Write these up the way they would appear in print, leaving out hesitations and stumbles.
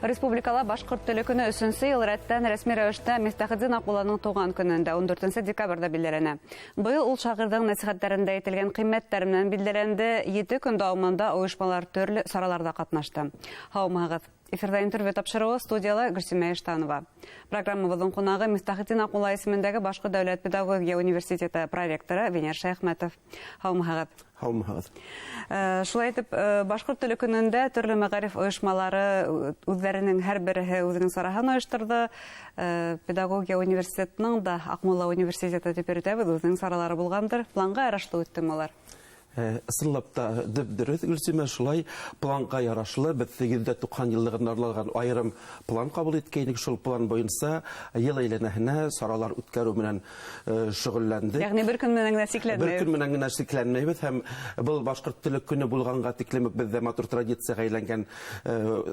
Республикала башҡорт теле көнө өсөнсө йыл рәттән рәсми рәүештә Мифтахетдин Аҡмулланың тыуған көнөндә 14 декабрҙә билдәләнә. Быйыл ул шағирҙың нәсихәттәрендә әйтелгән ҡиммәттәр менән билдәләнде. 7 көн дауамында ойошмалар төрлө сараларҙа ҡатнашты. Һаумыһығыҙ! Эфирҙа интервью тапшырыуы, студияла Гөлсимә Иштанова. Программабыҙҙың ҡунағы Мифтахетдин Аҡмулла исемендәге Башҡорт дәүләт педагогия университеты проректоры Венер Шәйәхмәтов. Һаумыһығыҙ! Һаумыһығыҙ! Шулай итеп, башҡорт теле көнөндә төрлө мәғариф ойошмалары үҙҙәренең һәр береһе үҙенең сараһын ойошторҙо. Педагогия университетының да, Аҡмулла университеты тип йөрөтәбеҙ, үҙенең саралары булғандыр. Планға ярашлы үттеме улар? Ысынлап та дөп-дөрөҫ, Гөлсимә, шулай планға ярашлы беҙ 190 йыллығына арналған айырым план ҡабул иткәйнек. Шул план буйынса йыл әйләнәһенә саралар үткәреү менән шөғөлләндек. Йәғни бер көн менән генә сикләнмәйбеҙ. Бер көн менән генә сикләнмәйбеҙ, һәм был башҡорт теле көнө булғанға тиклем үк беҙҙә матур традицияға әйләнгән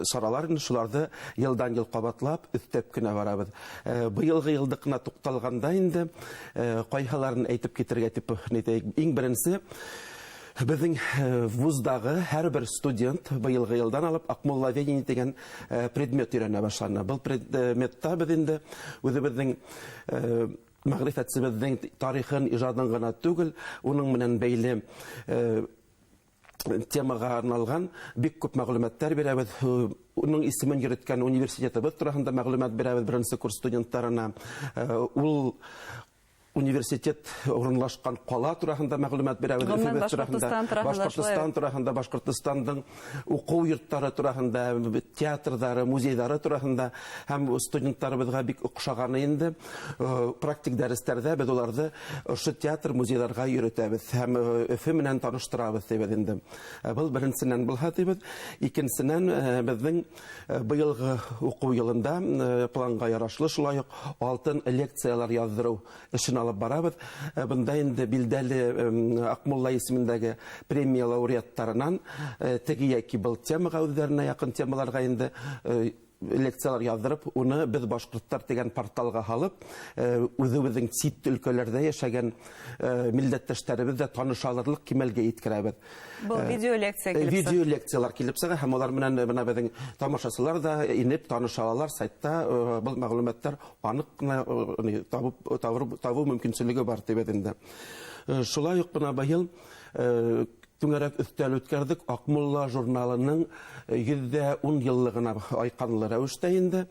саралар, шуларҙы йылдан-йыл ҡабатлап, өҫтәп кенә барабыҙ. Быйылғы йылдыҡына туҡталғанда инде ҡайһыларын әйтеп китергә тип әйтәйек. Иң беренсе, беҙҙең вуздағы һәр бер студент быйылғы йылдан алып Аҡмулловедение тигән предмет өйрәнә башланы. Был предметта беҙ инде үҙебеҙҙең мәғрифәтсебеҙҙең тарихын, ижадын ғына түгел, уның менән бәйле темаға арналған бик күп мәғлүмәттәр бирәбеҙ. Уның исемен йөрөткән университетыбыҙ тураһында мәғлүмәт бирәбеҙ беренсе курс студенттарына. Ул университет урынлашҡан ҡала тураһында мәғлүмәт бирәбеҙ, Ғөмүмән, Өфөбөҙ тураһында, Башҡортостан тураһында Башҡортостан шулай. тураһында, Башҡортостандың уҡыу йорттары тураһында, театрҙары, музейҙары тураһында, һәм студенттарыбыҙға бик оҡшағаны инде. Практик дәрестәрҙә беҙ уларҙы ошо театр, музейҙарға йөрөтәбеҙ һәм Өфө менән таныштырабыҙ тибеҙ инде. Был беренсенән булһа тибеҙ. Икенсенән, беҙҙең быйылғы уҡыу йылында планға ярашлы шулай уҡ алтын лекциялар яҙҙырыу эшен алып барабыҙ. Бында инде билдәле Аҡмулла исемендәге премия лауреаттарынан теге йәки был темаға, үҙҙәренә яҡын темаларға инде лекциялар яҙҙырып, уны беҙ башҡорттар тигән порталға һалып, үҙебеҙҙең сит өлкәләрҙә йәшәгән милләттәштәребеҙ ҙә таныша алырлыҡ кимәлгә еткерәбеҙ. Был видеолекция килеп сыға. Видеолекциялар килеп сыға, һәм улар менән бына беҙҙең тамашасылар ҙа инеп таныша алалар. Сайтта был мәғлүмәттәр аныҡ ҡына табыу мөмкинселеге бар тип инде. Шулай уҡ бына быйыл түңәрәк өҫтәл үткәрҙек. Аҡмулла журналының 110 йыллығына айҡанлы рәүештә инде.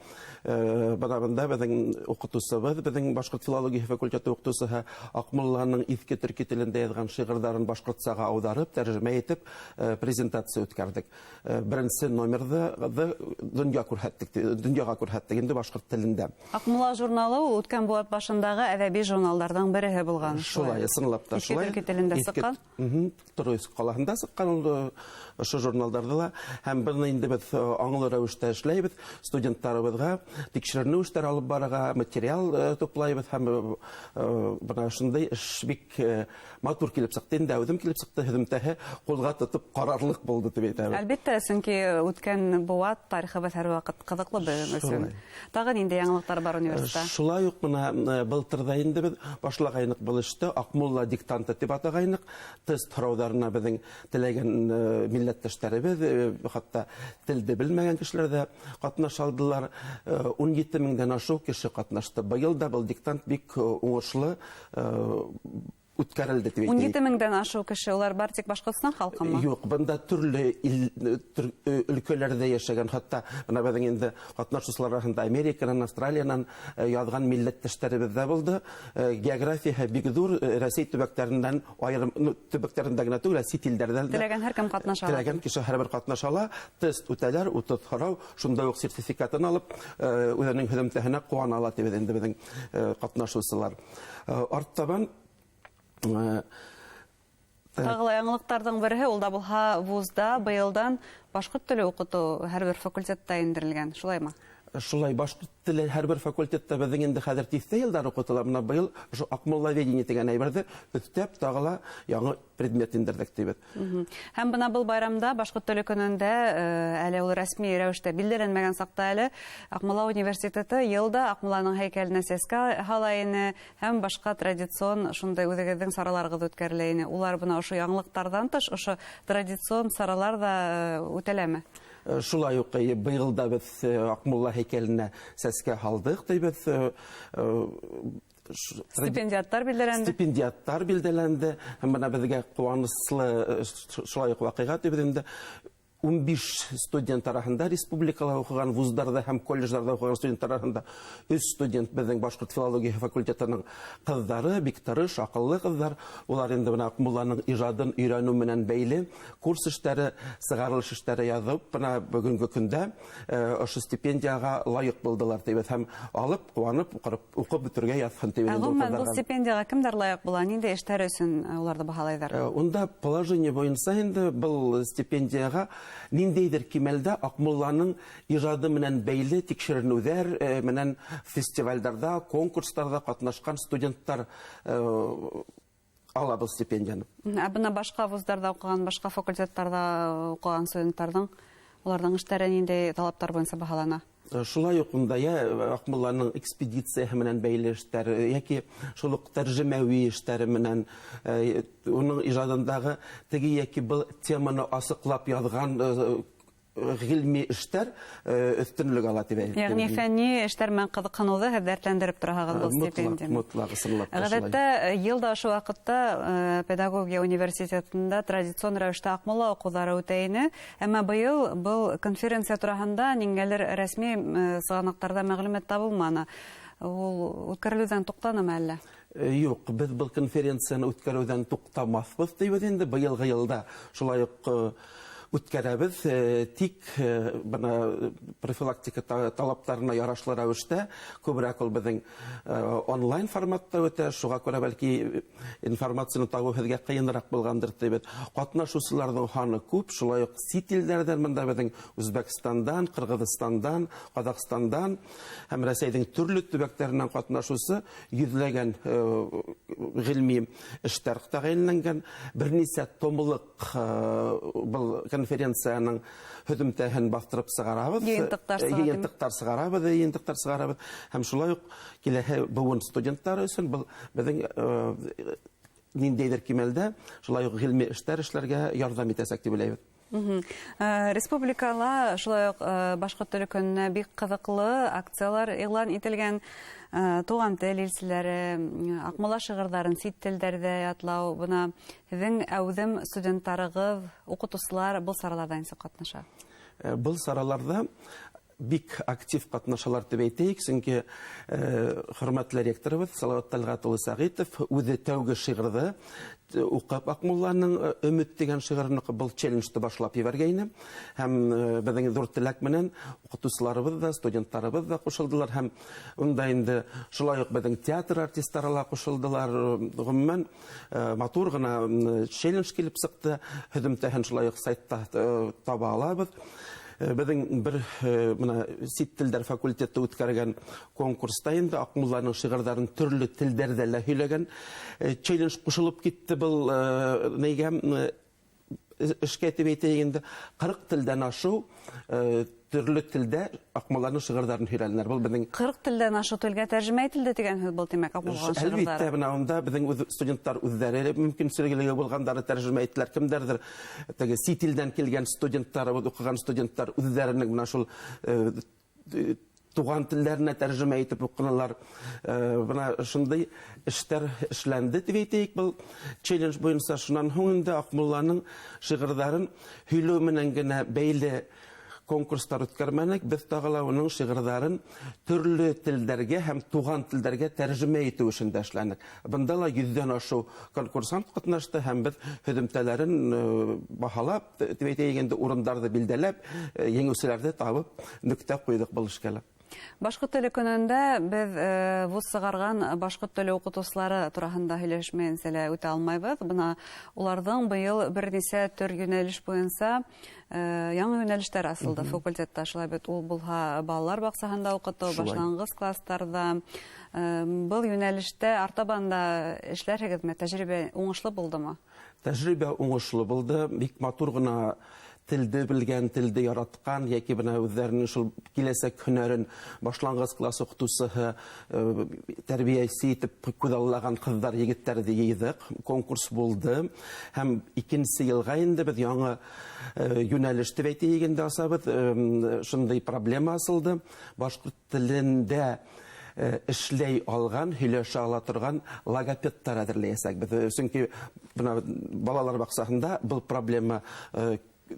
Бына бында беҙҙең уҡытыусыбыҙ, беҙҙең башҡорт филология факультеты уҡытыусыһы Аҡмулланың иҫке төрки телендә яҙған шиғырҙарын башҡортсаға ауҙарып, тәржемә итеп, презентация үткәрҙек. Беренсе номерҙы донъя күрһәттек, донъяға күрһәттек инде башҡорт телендә. Аҡмулла журналы ул үткән быуат башындағы әҙәби журналдарҙың береһе булған. Шулай, ысынлап та Иҫке шулай. төрки телендә Иҫке сыҡҡан. Троицк ҡалаһында сыҡҡан ул, ошо журналдарҙы ла. Һәм быны инде беҙ аңлы рәүештә эшләйбеҙ. Студенттарыбыҙға тикшеренеү эштәре алып барырға материал туплайбыҙ һәм бына ошондай эш бик матур килеп сыҡты. Инде әүҙем килеп сыҡты, һөҙөмтәһе ҡулға тотоп ҡарарлыҡ булды тип әйтәбеҙ. Әлбиттә, сөнки үткән быуат тарихыбыҙ һәр ваҡыт ҡыҙыҡлы беҙҙең өсөн. Шулай. Тағы ниндәй яңылыҡтар бар университетта? Шулай уҡ бына былтыр ҙа инде беҙ башлағайныҡ был эште. Аҡмулла диктанты тип атағайныҡ. Тест һорауҙарына беҙҙең теләгән милләттәштәребеҙ, хатта телде белмәгән кешеләр ҙә ҡатнаша алдылар. 17 меңдән ашыу кеше ҡатнашты. Быйыл да был диктант бик уңышлы үткәрелде тип Ун әйтәйек. ете меңдән ашыу кеше, улар бар тик Башҡортостан халҡымы? Юҡ, бында төрлө өлкәләрҙә йәшәгән, хатта бына беҙҙең инде ҡатнашыусылар араһында Американан, Австралиянан яҙған милләттәштәребеҙ ҙә булды. Географияһы бик ҙур, Рәсәй төбәктәренән айырым, ну, төбәктәрендә генә түгел, ә сит илдәрҙән дә Теләгән һәр кем ҡатнаша ала. Теләгән кеше һәр бер ҡатнаша ала. Тест үтәләр, 30 һорау, шунда уҡ сертификатын алып, үҙенең һөҙөмтәһенә ҡыуана ала тип инде беҙҙең ҡатнашыусылар. Артабан, Тағы ла яңылыҡтарҙың береһе, ул да булһа вузда быйылдан башҡорт теле уҡытыу һәр бер факультетта индерелгән, шулаймы? Шулай, башҡорт теле һәр бер факультетта беҙҙең инде хәҙер тиҫтә йылдар уҡытыла. Бына быйыл ошо Аҡмулловедение тигән әйберҙе өҫтәп тағы ла яңы предмет индерҙек тибеҙ. Һәм бына был байрамда башҡорт теле көнөндә, әле ул рәсми рәүештә билдәләнмәгән саҡта әле Аҡмулла университеты йылда Аҡмулланың һәйкәленә сәскә һала ине һәм башҡа традицион шундай үҙегеҙҙең сараларығыҙ үткәрелә ине. Улар бына ошо яңылыҡтарҙан тыш ошо традицион саралар ҙа үтәләме? Шулай уҡ быйыл да беҙ Аҡмулла һәйкәленә сәскә һалдыҡ тибеҙ. Стипендиаттар билдәләнде. Стипендиаттар билдәләнде. Һәм бына беҙгә ҡыуаныслы шулай уҡ ваҡиға тибеҙ инде. 15 студент араһында республикала уҡыған, вуздарҙа һәм колледждарҙа уҡыған студенттар араһында 3 студент беҙҙең башҡорт филологияһы факультетының ҡыҙҙары, бик тырыш, аҡыллы ҡыҙҙар. Улар инде бына Аҡмулланың ижадын өйрәнеү менән бәйле курс эштәре, сығарылыш эштәре яҙып, бына бөгөнгө көндә ошо стипендияға лайыҡ булдылар тибеҙ һәм алып, ҡыуанып, уҡып бөтөргә яҙһын тибеҙ. Ғөмүмән, был стипендияға кемдәр лайыҡ була? Ниндәй эштәр өсөн уларҙы баһалайҙар? Унда положение буйынса инде был стипендияға ниндәйҙер кимәлдә Аҡмулланың ижады менән бәйле тикшеренеүҙәр менән фестивалдәрҙә, конкурстарҙа ҡатнашҡан студенттар ала был стипендияны. Ә бына башҡа вуздарҙа уҡыған, башҡа факультеттарҙа уҡыған студенттарҙың, уларҙың эштәре ниндәй талаптар буйынса баһалана? Шулай уҡ унда йә Аҡмулланың экспедицияһы менән бәйле эштәр, йәки шул уҡ тәржемәүи эштәре менән, уның ижадындағы теге йәки был теманы асыҡлап яҙған ғилми эштәр өҫтөнлөк ала тип әйтеп. Йәғни фәнни эштәр менән ҡыҙыҡһыныуҙы һеҙ дәртләндереп тораһығыҙ был стипендияны. Мотлаҡ, ысынлап та шулай. Ғәҙәттә йыл да ошо ваҡытта педагогия университетында традицион рәүештә Аҡмулла уҡыуҙары үтә ине. Әммә быйыл был конференция тураһында ниңәлер рәсми сығанаҡтарҙа мәғлүмәт табылманы. Ул үткәрелеүҙән туҡтанымы әллә? Юҡ, беҙ был конференцияны үткәреүҙән туҡтамаҫбыҙ тибеҙ инде. Быйылғы йылда шулай уҡ үткәрәбеҙ, тик бына профилактика талаптарына ярашлы рәүештә күберәк ул беҙҙең онлайн форматта үтә. Шуға күрә бәлки информацияны табыу һеҙгә ҡыйыныраҡ булғандыр тибеҙ. Ҡатнашыусыларҙың һаны күп, шулай уҡ сит илдәрҙән, бында беҙҙең Үзбәкстандан, Ҡырғыҙстандан, Ҡаҙағстандан һәм Рәсәйҙең төрлө төбәктәренән ҡатнашыусы йөҙләгән ғилми эштәр тәғәйенләнгән. Бер нисә томлыҡ был конференцияның һөҙөмтәһен баҫтырып сығарабыҙ. Йыйынтыҡтар сығарабыҙ. Йыйынтыҡтар сығарабыҙ, йыйынтыҡтар сығарабыҙ. Һәм шулай уҡ киләһе быуын студенттары өсөн был беҙҙең ниндәйҙер кимәлдә шулай уҡ ғилми эштәр эшләргә ярҙам итәсәк тип уйлайбыҙ. Республикала шулай уҡ башҡорт теле көнөнә бик ҡыҙыҡлы акциялар иғлан ителгән. Туған тел илселәре, Аҡмулла шиғырҙарын сит телдәрҙә ятлау. Бына һеҙҙең әүҙем студенттарығыҙ, уҡытыусылар был сараларҙа нисек ҡатнаша? Был сараларҙа бик актив ҡатнашалар тип әйтәйек, сөнки хөрмәтле ректорыбыҙ Салауат Тәлғәт улы Сәғитов үҙе тәүге шиғырҙы уҡып, Аҡмулланың Өмөт тигән шиғырын уҡып, был челленджды башлап ебәргәйне. Һәм беҙҙең ҙур теләк менән уҡытыусыларыбыҙ ҙа, студенттарыбыҙ ҙа ҡушылдылар. Һәм унда инде шулай уҡ беҙҙең театр артистары ла ҡушылдылар. Ғөмүмән, матур ғына челлендж килеп сыҡты. Һөҙөмтәһен шулай уҡ сайтта таба алабыҙ. Беҙҙең бер бына сит телдәр факультеты үткәргән конкурста инде Аҡмулланың шиғырҙарын төрлө телдәрҙә лә һөйләгән челлендж ҡушылып китте был нейгә, эшкә тип әйтәйек инде. 40 телдән ашыу төрлө телдә Аҡмулланың шиғырҙарын һөйләнеләр. Был беҙҙең 40 телдән ашыу телгә тәржемә ителде тигән һүҙ был, тимәк, Аҡмулланың шиғырҙары. Әлбиттә, бына унда беҙҙең студенттар үҙҙәре мөмкинселеге булғандары тәржемә иттеләр. Кемдәрҙер теге сит илдән килгән студенттар, уҡыған студенттар үҙҙәренең бына шул туған телдәренә тәржемә итеп уҡынылар. Бына шундай эштәр эшләнде тип әйтәйек был челлендж буйынса. Шунан һуң инде Аҡмулланың шиғырҙарын һөйләү менән генә бәйле конкурстар үткәрмәнек, беҙ тағы ла уның шиғырҙарын төрлө телдәргә һәм туған телдәргә тәржемә итеү эшендә эшләнек. Бында ла йөҙҙән ашыу конкурсант ҡатнашты һәм беҙ һөҙөмтәләрен баһалап, тип әйтәйек инде, урындарҙы билдәләп, еңеүселәрҙе табып, нөктә ҡуйҙыҡ был эшкә лә. Башҡорт теле көнөндә беҙ вуз сығарған башҡорт теле уҡытыусылары тураһында һөйләшмәйенсә лә үтә алмайбыҙ. Бына уларҙың быйыл бер нисә төр йүнәлеш буйынса яңы йүнәлештәр асылды факультетта. Шулай бит ул булһа балалар баҡсаһында уҡытыу, башланғыс класстарҙа. Был йүнәлештә артабан да эшләрһегеҙме? Тәжрибә уңышлы булдымы? Тәжрибә уңышлы булды. Бик матур ғына Телде белгән, телде яратҡан, йәки бына үҙҙәренең шул киләсәк һөнәрен башланғыс класс уҡытыусыһы, тәрбиәсе итеп күҙаллаған ҡыҙҙар, егеттәрҙе йыйҙыҡ, конкурс булды. Һәм икенсе йылға инде беҙ яңы йүнәлеш тип әйтәйек инде асабыҙ, шундай проблема асылды. Башҡорт телендә эшләй алған, һөйләшә ала торған логопедтар әҙерләйәсәкбеҙ. Сөнки бына балалар баҡсаһында был проблема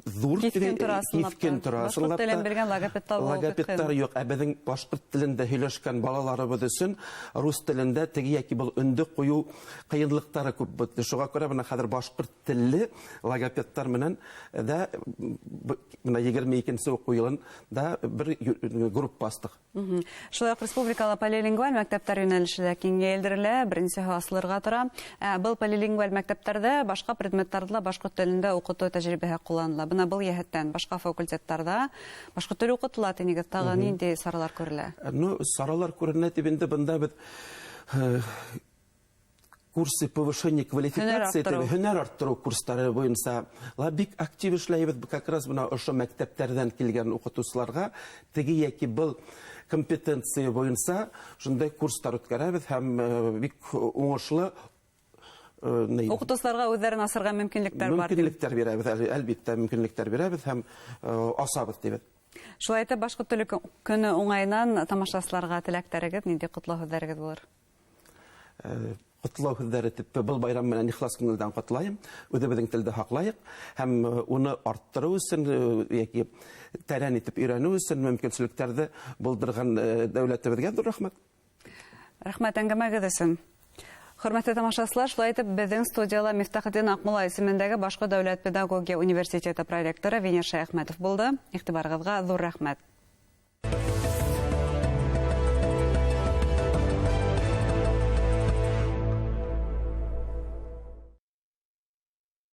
ҙур киҫкен тора, киҫкен тора. Башҡорт телен белгән логопедтар логопедтар юҡ. Ә беҙҙең башҡорт телендә һөйләшкән балаларыбыҙ өсөн рус телендә теге йәки был өндө ҡуйыу ҡыйынлыҡтары күп бөттө. Шуға күрә бына хәҙер башҡорт телле логопедтар менән дә бына 22-нсе уҡыу йылын да бер группа астыҡ. Шулай уҡ республикала полилингваль мәктәптәр йүнәлеше лә киңәйелдерелә, беренсеһе асылырға тора. Был полилингваль мәктәптәрҙә башҡа предметтарҙы ла башҡорт телендә уҡытыу тәжрибәһе ҡулланыла. Бына был йәһәттән башҡа факультеттарҙа башҡорт теле уҡытыла тинегеҙ, тағы ниндәй саралар күрелә? Ну, саралар күренә тип инде бында беҙ курсы повышения квалификации, һөнәр арттырыу курстары буйынса ла бик актив эшләйбеҙ. Как раз бына ошо мәктәптәрҙән килгән уҡытыусыларға теге йәки был компетенция буйынса шундай курстар үткәрәбеҙ һәм бик уңышлы. Уҡытыусыларға үҙҙәрен асырға мөмкинлектәр бар. Мөмкинлектәр бирәбеҙ, әлбиттә, мөмкинлектәр бирәбеҙ һәм асабыҙ тибеҙ. Шулай итеп, башҡорт теле көнө уңайынан тамашасыларға теләктәрегеҙ, ниндәй ҡотлау һүҙҙәрегеҙ булыр? Ҡотлау һүҙҙәре тип был байрам менән ихлас күңелдән ҡотлайым. Үҙебеҙҙең телде һаҡлайыҡ һәм уны арттырыу өсөн йәки тәрән итеп өйрәнеү өсөн мөмкинселектәрҙе булдырған дәүләтебеҙгә ҙур рәхмәт. Рәхмәт әңгәмәгеҙ өсөн. Хөрмәтле тамашасылар, шулай итеп беҙҙең студияла Мифтахетдин Аҡмулла исемендәге Башҡорт дәүләт педагогия университеты проректоры Венер Шәйәхмәтов булды. Иғтибарығыҙға ҙур рәхмәт.